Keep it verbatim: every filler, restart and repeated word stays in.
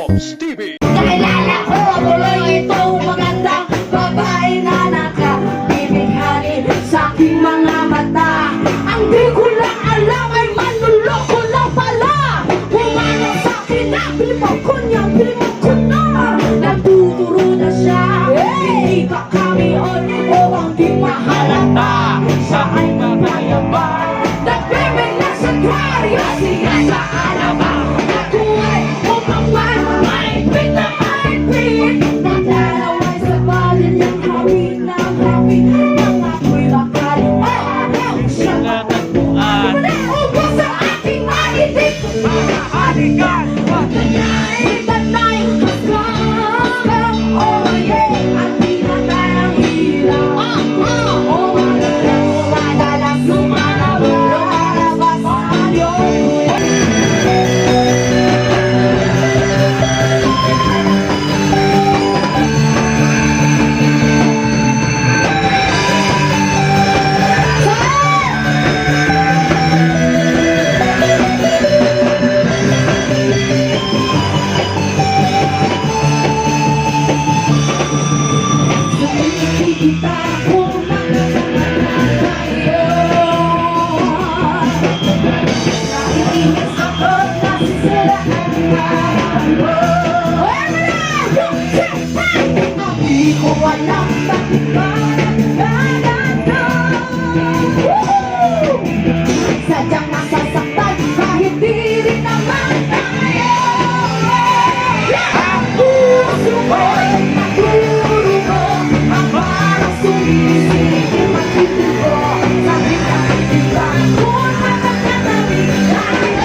Ops T V. Nakilala ko tuloy itong magandang babae na nakabibig hali sa aking mga mata. Ang di ko lang alam ay manloloko lang pala. Pumanaw sa akin na, bilibag ko niya, bilibag ko na. Nagtuturo na siya. Hey! Hindi ka kami on o ang di mahalata. Sa ay mga yaman. Nagpipinasakwaryo siya sa alaba. Ako ay umaman, mahigpit na mahigpit. Naglalaway sa paligid, hawig na hawig. Mga apoy bakal, oh, oh, siya. Mga tagpuan. Ubos ang aking maitik. Mga halikan. Tanay, tanay, mas lang. Oh, yeah. Ang pinatay ang ilaw. Ah, ah. Oh, madalas, madalas, lumalabas, lumalabas ang iyo. Di ko alam bakit ba nagkakaganon. Woohoo! Sadyang nasasaktan kahit di rin naman tayo. Ang puso ko'y nagdurugo, ang parang sumisipit, magtuturo sa bigla, bigla, kung magkakatabi tayo.